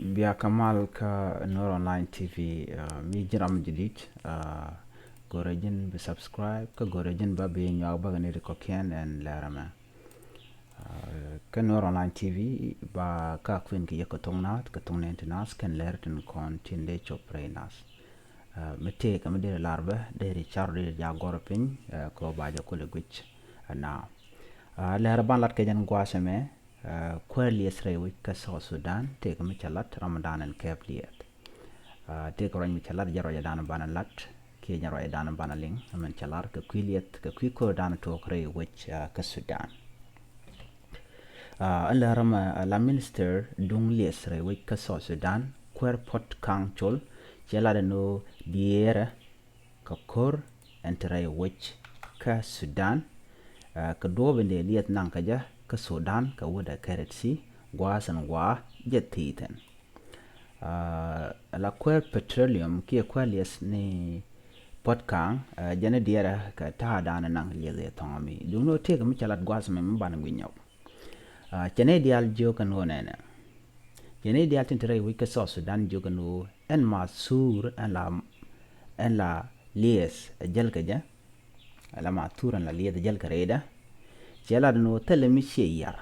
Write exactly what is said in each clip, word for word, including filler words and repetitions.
Bia kɛ mal kä Nuer Online T V. Mi ji̱n ram jadid, go̱rɛ ji̱n bi subscribe kä go̱rɛ ji̱n ba bi nyuak bäkɛ ni ri kɔkiɛn ɛn lɛr ɛmɛ. Kä Nuer Online T V ba ka kuën kɛ yɛ kɛ thuŋ nath kɛ thuŋ nɛn ti nath kɛn lɛr tin kɔn tin dee cop rɛy nath. Mi tëëk mi dee ri lar bä dee ri car dee ri ja gɔr piny kɛ ba jɛ kulɛ guic. Na lɛr ban lat kɛ jɛn gua̱a̱th ɛmɛ. Kuäär lieth rɛy wec kä South Sudan tëëk mi cɛ lat ram dan ɛn kɛɛp lieth. Tëëk ruac mi cɛ lat jɛ ruac dan banɛ lat kiɛ jɛ ruac dan banɛ liŋ ɛmɛn cɛ lar kɛ kui̱ lieth kɛ kui̱ ko̱r dan tuɔɔk rɛy wec kä Sudan. Ɛn lɛ ram la minister duŋ lieth rɛy wec kä South Sudan Kuäär Puot Kaŋ Col cɛ lat ɛn ɣöö diɛɛrɛ kɛ ko̱r ɛn te rɛy wec kä Sudan. Kɛ duɔ̱ɔ̱p in dee lieth naŋ kɛ jɛ kä Sudan kɛ wut ɛ kɛ Red Sea gua̱a̱th ɛn gua̱a̱ jɛ thi̱i̱tɛn. La Kuäär Petroleum kiɛ kuäär lieth ni Puot Kaŋ jɛn i̱ diɛɛrɛ kɛ ta̱a̱ da̱a̱n naŋ lieth ɛ thɔŋ mi duŋni ɣöö tëëk mi cɛ lat gua̱a̱th mɛ mi banɛ guic nyɔk. Cɛ nɛy diaal jiök ɛn ɣöö nɛnɛ. Cɛ nɛy diaal tin te rɛy wec kä South Sudan jiök ɛn ɣöö ɛn ma thuur ɛn la ɛn la lieth ɛ jäl kɛ jɛ. Ɛn la ma thuur ɛn la lieth ɛ jäl kɛ rɛydɛ. Cɛ lat ɛn ɣöö thilɛ mi ciɛ yar.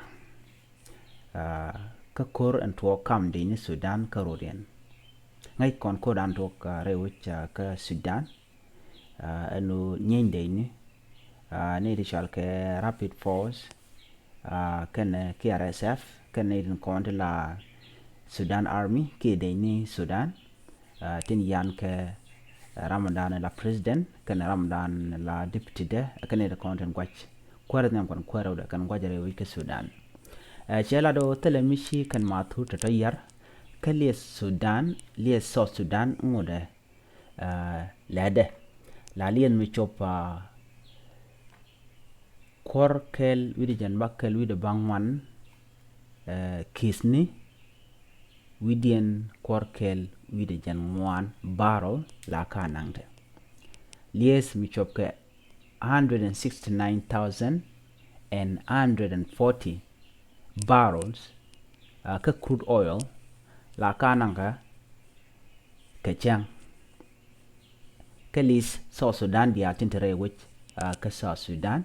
Kä ko̱r ɛn tuɔɔk kam dec ni Sudan kä rot yɛn. Ŋäc kɔn ko̱r dan tuɔɔk rɛy wec kä Sudan. Ɛn ɣöö nyieeny dec ni ni ti cɔal kɛ Rapid Force kɛnɛ kiɛ R S F kɛnɛ ni tin kɔn ti la Sudan Army kiɛ dec ni Sudan. Tin yan kɛ ram dan la president kɛnɛ ram dan la deputy dɛ kɛnɛ ni ti kɔn tin guac kuäär ni kɔn kuäär wudɛ kɛn guac rɛy wec kä Sudan. Cɛ la do thilɛ mi ci kɛn ma thur tɔ̱tɔ̱ yar kä lieth Sudan lieth South Sudan ŋudɛ. Lɛdɛ la lieth mi cop kuɔr kɛl wi̱cdɛ jɛn ba kɛl wi̱cdɛ ba ŋuan. Ki̱thni wi̱cdiɛn kuɔr kɛl wi̱cdɛ jɛn ŋuan barrel la ka naŋtɛ. Lieth mi cop kɛ hundred and sixty nine thousand and hundred and forty barrels kä crude oil la ka naŋ kä kɛ cäŋ. Kä lieth South Sudan diaal tin te rɛy wec kä South Sudan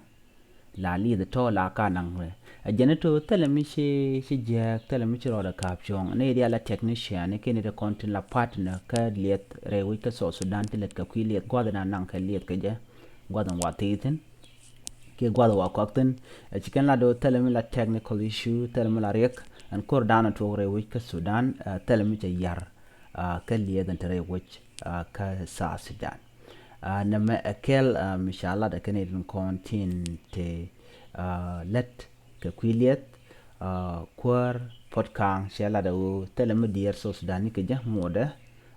la lieth tɔ la ka naŋ rɛ. A jɛn to thilɛ mi ci ci jääk thilɛ mi ci rɔɔdɛ ka̱a̱p cuɔ̱ŋ ni diaal la technician ni kɛn ni te kɔn tin la partner kä lieth rɛy wec kä South Sudan tin lät kɛ kui̱ lieth gua̱th dan naŋ kɛ lieth kɛ jɛ gua̱th in wa thi̱i̱thin. Kiɛ gua̱th wa kɔak thi̱n. Ɛ ci kɛn la do thilɛ mi la technical issue thilɛ mi la riɛk ɛn ko̱r dan tuɔɔk rɛy wec kä Sudan thilɛ mi cɛ yar kä lieth ɛn te rɛy wec kä South Sudan. Nɛmɛ ɛ kɛl mi ca lat ɛ kɛn itin kɔn tin te lät kɛ kui̱ lieth. Kuäär Puot Kaŋ cɛ lat ɛ ɣöö thilɛ mi diɛɛr South Sudan ni kɛ jɛ ŋuɔdɛ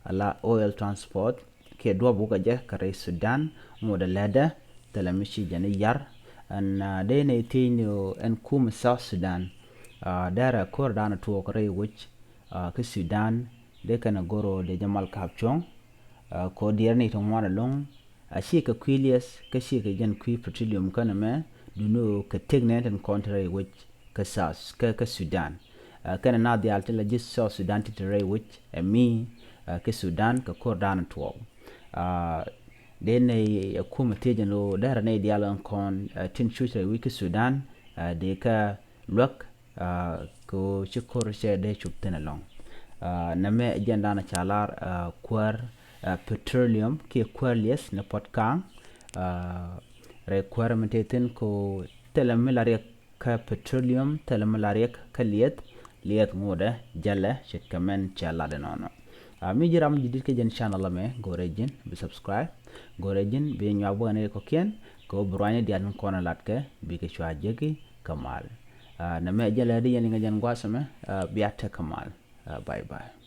ala oil transport kiɛ duɔp wukɛ jɛ kɛ rɛy Sudan ŋuɔdɛ lɛtdɛ thilɛ mi ci jɛ ni yar. Ɛn dee nɛ thiec ni ɣöö ɛn kumɛ South Sudan dɛrɛ ko̱r dan tuɔɔk rɛy wec kä Sudan dee kɛn ɛ go̱r ɣöö dee jɛ mal ka̱a̱p cuɔ̱ŋ. Ko̱r diɛɛr ni ti ŋuan ɛlɔ̱ŋ a cikɛ kui̱ lieth kä cikɛ jɛn kui̱ petroleum känɛ mɛ duni ɣöö kɛ tëk nɛn tin kɔn ti rɛy wec kä South kä kä Sudan. Kɛnɛ na dhial ti la ji̱ South Sudan ti ti rɛy wec ɛ mi kä Sudan kɛ ko̱r dan tuɔɔk. Dee nɛy ɛ kumɛ thiec ɛn ɣöö dɛrɛ nɛy diaal ɛn kɔn tin cuc rɛy wec kä Sudan dee kä luäk kɛ ɣöö ci ko̱r cɛ dee cop thi̱n ɛlɔ̱ŋ. Nɛmɛ ɛ jɛn dan ca lar kuäär petroleum kiɛ kuäär lieth ni Puot Kaŋ. Rɛy kuäär mi tëë thi̱n kɛ ɣöö thilɛ mi la riɛk kä petroleum thilɛ mi la riɛk kä lieth. Lieth ŋuɔdɛ jälɛ ce̱tkɛ mɛn cɛ lat ɛnɔnɔ. Mi ji̱ ram ji̱ dit kä jɛn channel ɛmɛ go̱rɛ ji̱n bi subscribe go̱rɛ ji̱n bi nyuak bä ni kɔkiɛn kɛ ɣöö bi ruanyni diaal mi kɔn lat kɛ bikɛ cua jeki kä mal. Nɛmɛ jälɛ di yɛn iŋɛ jɛn gua̱a̱th ɛmɛ bia tek kä mal. Bye bye.